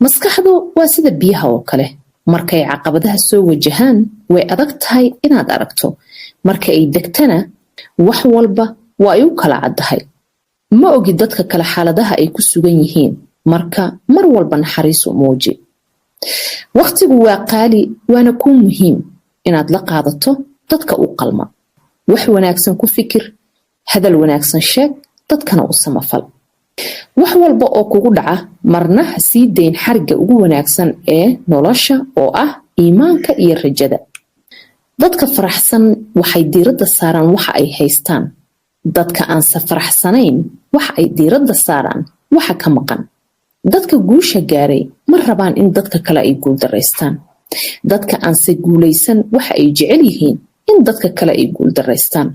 Maskaxdu waa sida biyaha oo kale. Markay caqabadaha soo wajahaan, way adag tahay inaad aragto. Marka ay degtana, wax walba waa ay u kala caddahay. Ma ogi dadka kale xaaladaha ay ku sugan yihiin, marka mar walba naxariisu muuji. Wakhtigu waa qaali, waana kuu muhiim inaad la qaadato dadka u qalma. Wax wanaagsan ku fikir, hadal wanaagsan sheeg, dadkana u samafal. Wax walba oo kugu dhaca, marna ha sii dayn xarigga ugu wanaagsan ee nolosha oo ah iimaanka iyo rajada. Dadka faraxsan waxay diiradda saaraan waxa ay haystaan. Dadka aanse faraxsanayn waxa ay diiradda saaraan waxa ka maqan. Dadka guusha gaaray ma rabaan in dadka kale ay guuldaraystaan. Dadka aanse guulaysan waxa ay jecel yihiin in dadka kale ay guuldaraystaan.